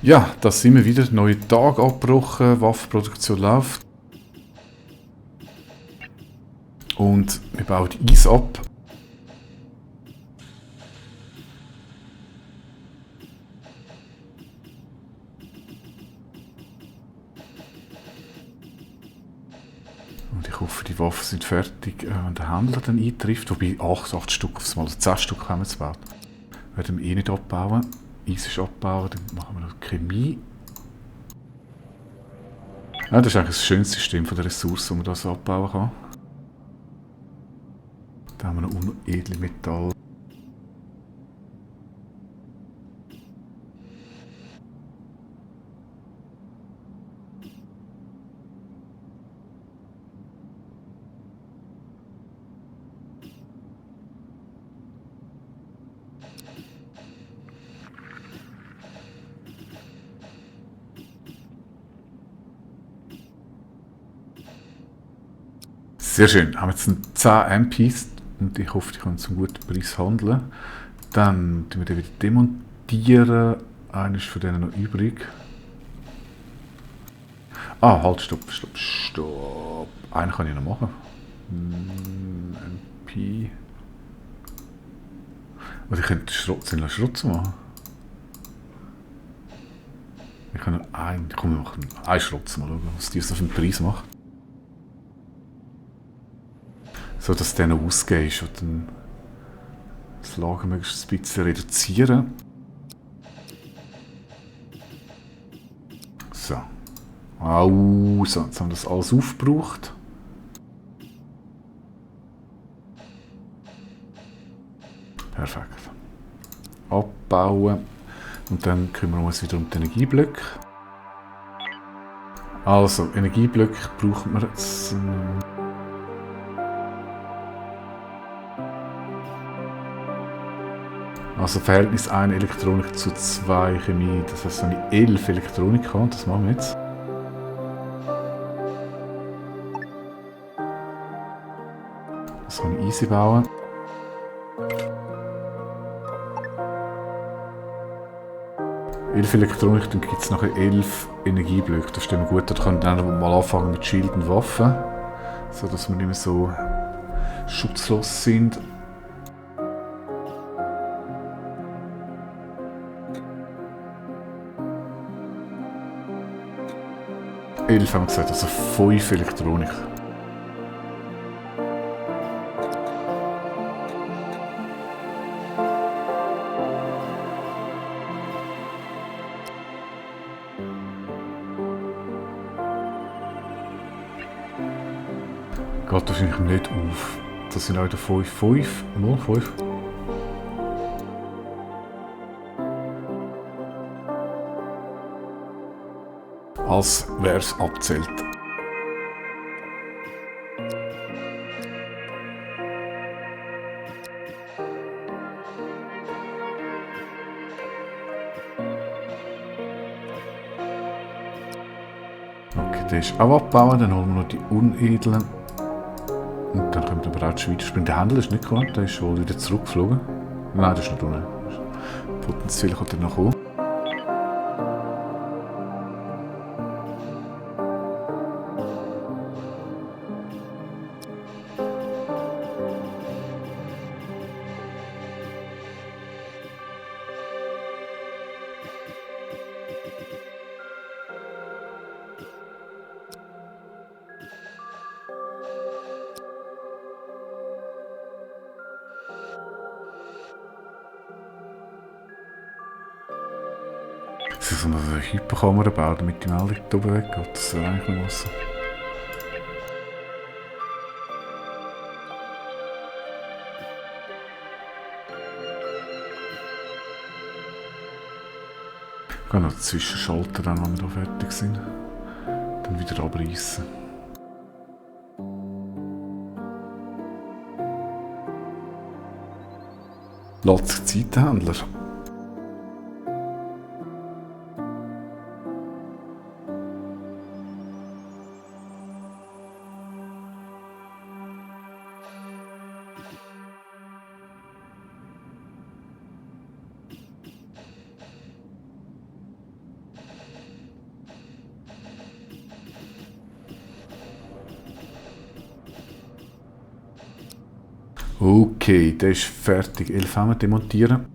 Ja, da sind wir wieder. Neuer Tag abgebrochen, Waffenproduktion läuft. Und wir bauen Eis ab. Und ich hoffe, die Waffen sind fertig, wenn der Händler dann eintrifft. Wobei 8 Stück aufs Mal, also 10 Stück haben wir zu bauen. Werden wir eh nicht abbauen. Eis ist abbauen, dann machen wir noch Chemie. Ja, das ist eigentlich das schönste System von der Ressourcen, wo man das abbauen kann. Da haben wir noch unedle Metall. Sehr schön. Haben wir jetzt 10 MPs und ich hoffe, die können zum guten Preis handeln. Dann tun wir den wieder demontieren. Einer ist von denen noch übrig. Ah, halt, stopp. Einen kann ich noch machen. MP. Oder ich könnte Schrotz machen. Ich kann noch einen. Komm, wir machen einen Schrotz mal schauen, was die so für einen Preis macht. So dass der noch ausgeht ist und dann das Lager möglichst ein bisschen reduzieren. So. So, jetzt haben wir das alles aufgebraucht. Perfekt. Abbauen. Und dann kümmern wir uns wieder um die Energieblöcke. Also, Energieblöcke brauchen wir jetzt. Also Verhältnis 1 Elektronik zu 2 Chemie. Das heißt, wenn ich 11 Elektronik habe, das machen wir jetzt. Das kann ich easy bauen. Elf Elektronik, dann gibt es nachher 11 Energieblöcke. Das stimmt gut. Da können wir dann mal anfangen mit Schild und Waffen. So dass wir nicht mehr so schutzlos sind. Elf haben wir gesagt, also 5 Elektronik. Geht wahrscheinlich nicht auf. Das sind auch wieder 5. Mal 5. Als wäre es abzählt. Okay, der ist auch abbauen. Dann holen wir noch die unedlen. Und dann kommt aber auch die Schweiz springen. Der Händler ist nicht gekommen, der ist wohl wieder zurückgeflogen. Nein, der ist nicht unten. Potenziell kommt er noch kommen. Das ist so eine Hyperkamera bauen, damit die Meldung da oben weggeht. Das wäre eigentlich noch was. Ich kann noch zwischenschalten, dann, wenn wir hier fertig sind. Dann wieder abreißen. Lässt sich Zeithändler. Okay, der ist fertig. 11 haben wir demontieren.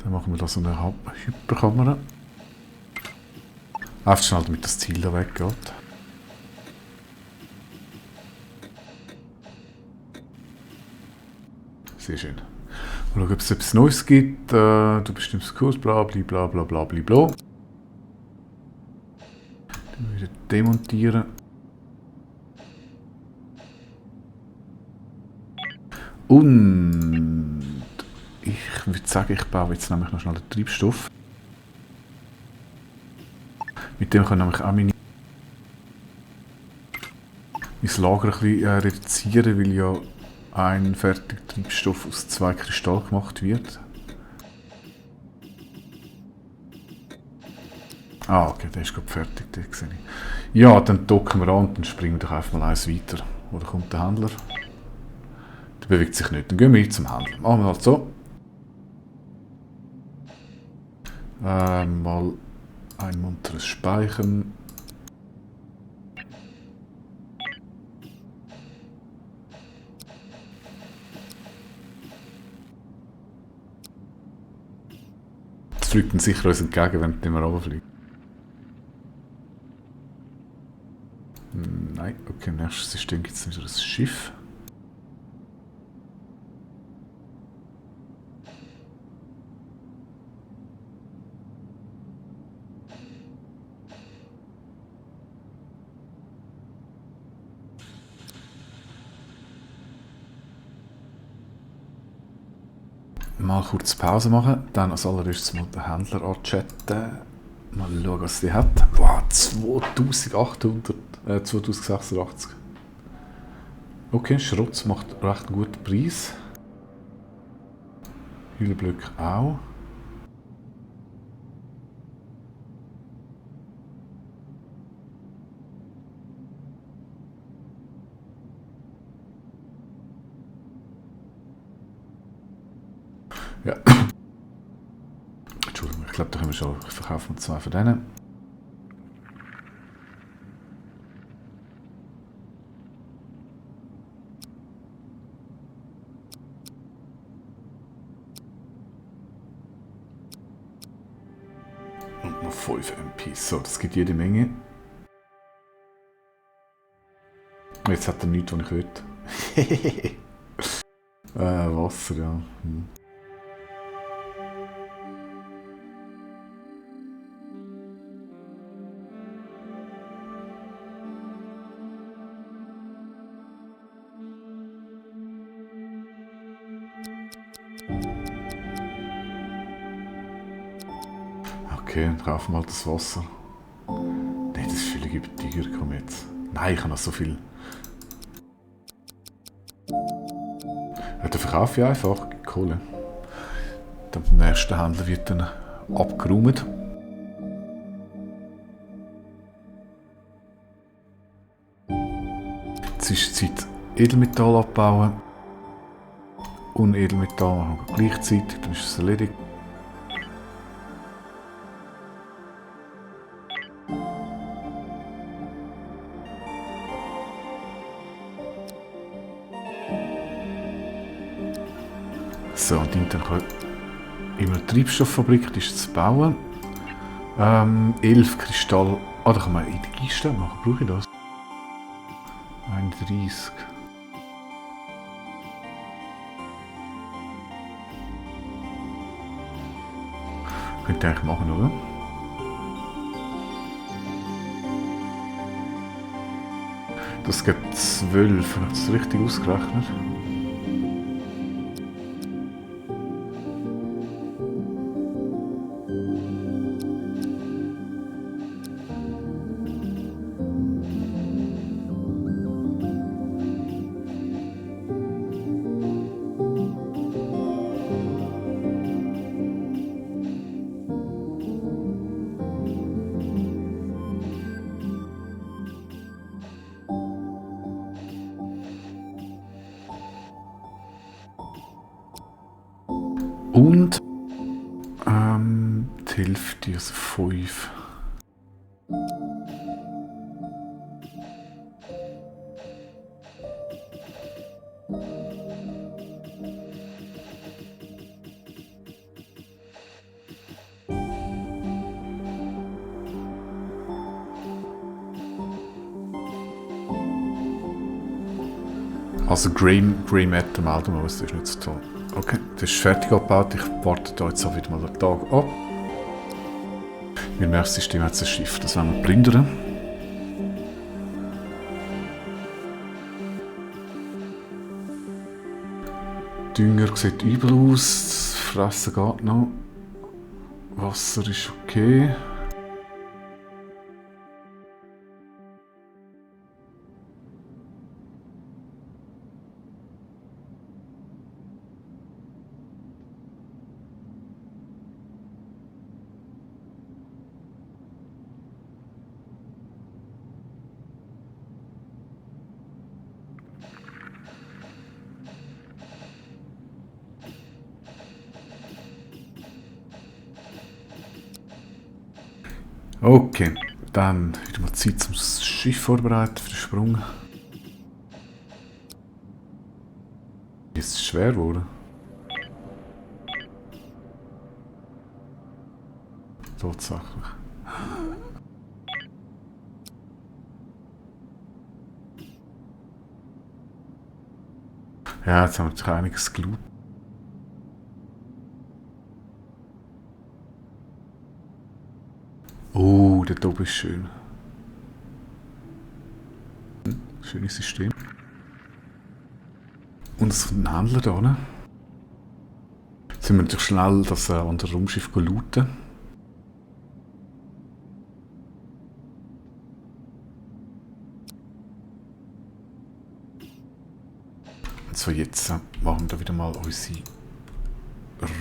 Dann machen wir da so eine Hyperkamera. Einfach schnell, damit das Ziel da weggeht. Sehr schön. Mal schauen, ob es etwas Neues gibt. Du bestimmst Kurs, bla bla bla bla bla bla bla. Dann wieder demontieren. Und ich würde sagen, ich baue jetzt nämlich noch schnell den Treibstoff. Mit dem kann ich nämlich auch mein Lager ein bisschen reduzieren, weil ja ein fertiger Treibstoff aus 2 Kristall gemacht wird. Ah, okay, der ist gerade fertig, den sehe ich. Ja, dann docken wir an und dann springen wir doch einfach mal eins weiter. Oder kommt der Händler? Der bewegt sich nicht. Dann gehen wir zum Händler. Machen wir halt so. Mal ein munteres Speichern. Das fliegt dann sicher uns entgegen, wenn wir runterfliegen. Nein, okay, im nächsten System gibt es wieder ein Schiff. Mal kurz Pause machen, dann als allererstes mal den Händler anchatten. Mal schauen, was die hat. Wow, 2086. Okay, Schrotz macht recht einen guten Preis. Hühnerblöcke auch. Ja. Entschuldigung, ich glaube, da können wir schon verkaufen 2 von denen. Und noch 5 MPs. So, das gibt jede Menge. Jetzt hat er nichts, was ich will. Wasser, ja. Okay, dann kaufen wir halt das Wasser. Nein, das ist völlig überteuert, komm jetzt. Nein, ich habe noch so viel. Ja, dann verkaufe ich einfach Kohle. Dann beim nächsten Händler wird dann abgeräumt. Zwischenzeit Edelmetall abbauen. Und Edelmetall machen wir gleichzeitig, dann ist es erledigt. So, und dann kann ich in einer Treibstofffabrik die ist zu bauen. 11 Kristall. Ah, da kann man in die Kiste machen. Brauche ich das? 31. Könnte ich eigentlich machen, oder? Das gibt 12. Habe ich das richtig ausgerechnet? Und die Hälfte, also 5. Also Grey Matter melden wir uns, das ist nicht so toll. Okay, das ist fertig abgebaut. Ich warte da jetzt auch wieder mal einen Tag ab. Mein Nervensystem hat das Schiff, das wollen wir plündern. Dünger sieht übel aus, Fressen geht noch. Wasser ist okay. Okay, dann wieder mal Zeit zum Schiff vorbereiten für den Sprung. Ist es schwer geworden? Tatsächlich. Ja, jetzt haben wir einiges gelootet. Oh, der oben ist schön. Schönes System. Und es kommt ein Händler da, ne? Jetzt sind wir natürlich schnell das andere Raumschiff looten. So, jetzt machen wir da wieder mal unsere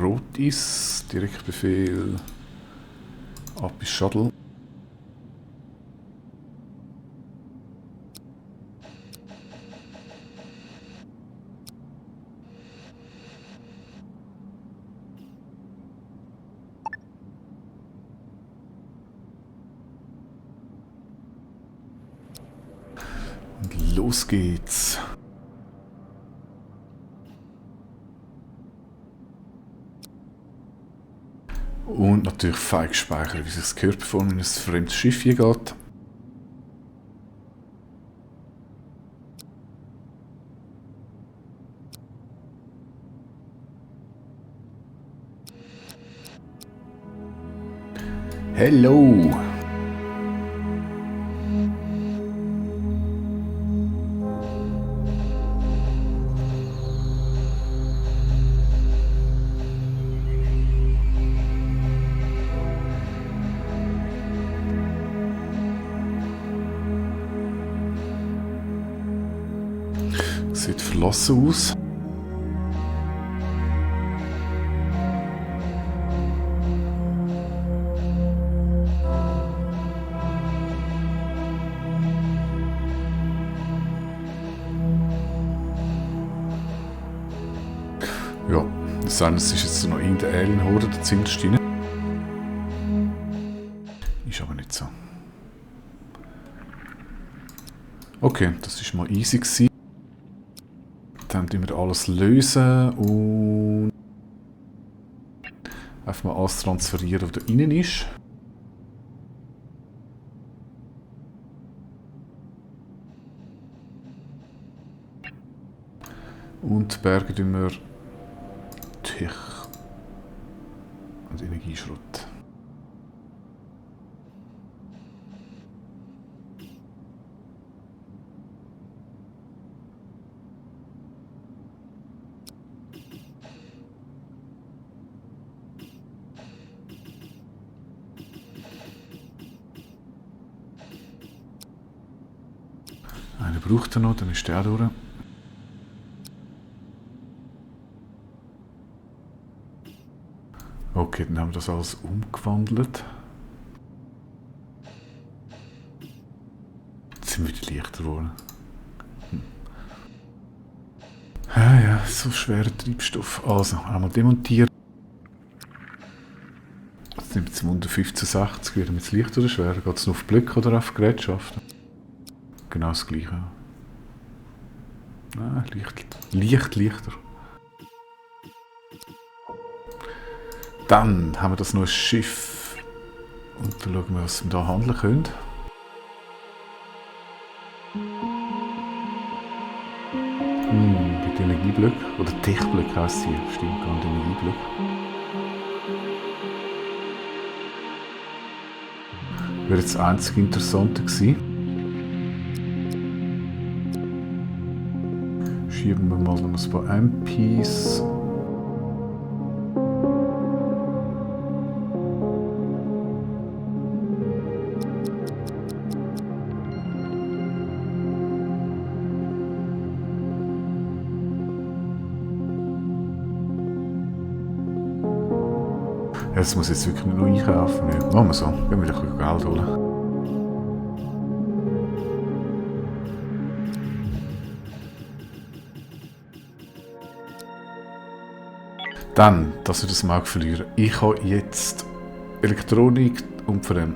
Rotis. Direktbefehl. Ab ins Shuttle. Und los geht's. Und natürlich feig speichern, wie sich das gehört, bevor man in ein fremdes Schiff hier geht. Hello! Sieht verlassen aus. Ja, das heißt, es ist jetzt noch irgendeine Alien-Horde dazwischen rein. Ist aber nicht so. Okay, das ist mal easy gewesen. Dann lösen wir alles lösen und einfach mal alles transferieren, was da innen ist. Und Berge tun wir Tech und Energieschrott. Einen braucht er noch, dann ist der durch. Okay, dann haben wir das alles umgewandelt. Jetzt sind wir wieder leichter geworden. Ja, so schwerer Treibstoff. Also, einmal demontieren. Jetzt nimmt es Wunder 1560 wieder mit leicht oder schwer. Geht es nur auf Blöcke oder auf Gerätschaften? Genau das gleiche. Nein, leichter. Dann haben wir das noch ein Schiff. Und dann schauen wir, was wir da handeln können. Mit Energieblöcken. Oder Techblöcke heisst sie. Stimmt, gar nicht Energieblöcke. Wäre jetzt das einzige Interessante gewesen. Schieben wir mal noch ein paar MPs. Das muss jetzt wirklich nicht noch einkaufen. Nee, machen wir so. Gehen wir wieder ein bisschen Geld holen. Dann, dass wir das Markt verlieren. Ich habe jetzt Elektronik und für den.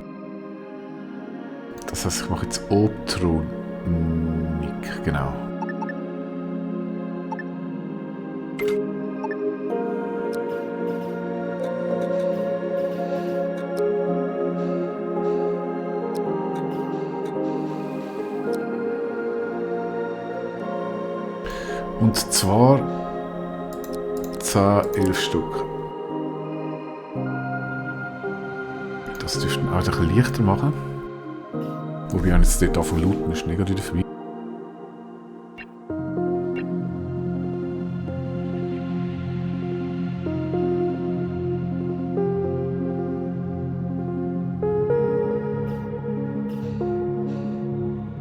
Das heißt, ich mache jetzt Otronik. Genau. Und zwar 10, 11 Stück. Das dürfte auch ein bisschen leichter machen. Wobei ich jetzt dort anfangen lauten, ist negativ dabei.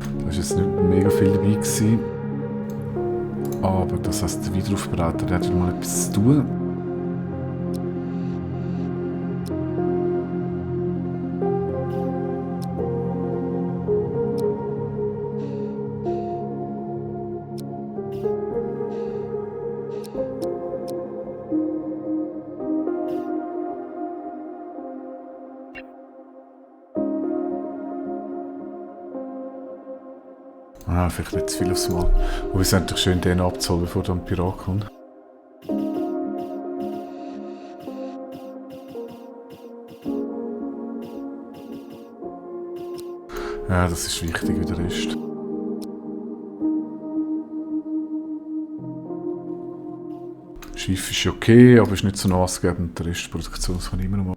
Da war jetzt nicht mega viel dabei gewesen. Aber das heisst, der Wiederaufbereiter hat wieder mal etwas zu tun. Ah, vielleicht nicht zu viel aufs Mal. Aber es ist natürlich schön, den abzuholen, bevor dann ein Pirat kommt. Ja, das ist wichtig wie der Rest. Das Schiff ist okay, aber ist nicht so maßgebend. Der Rest der Produktion kann ich immer noch mal.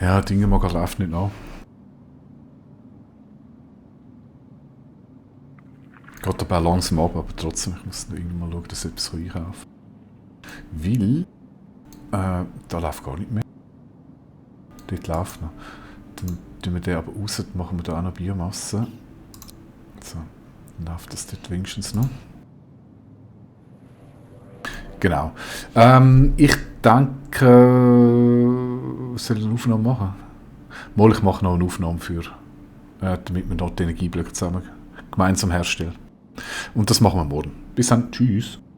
Ja, Dinge mag er läuft nicht nach. Geht dabei langsam ab, aber trotzdem, ich muss irgendwann mal schauen, dass ich etwas einkaufen kann. Weil, da läuft gar nicht mehr. Dort läuft noch. Dann tun wir den aber raus, dann machen wir da auch noch Biomasse. So, dann läuft das dort wenigstens noch. Genau. Ich denke, soll ich eine Aufnahme machen? Mal, ich mache noch eine Aufnahme für, damit wir dort die Energieblöcke zusammen gemeinsam herstellen. Und das machen wir morgen. Bis dann. Tschüss.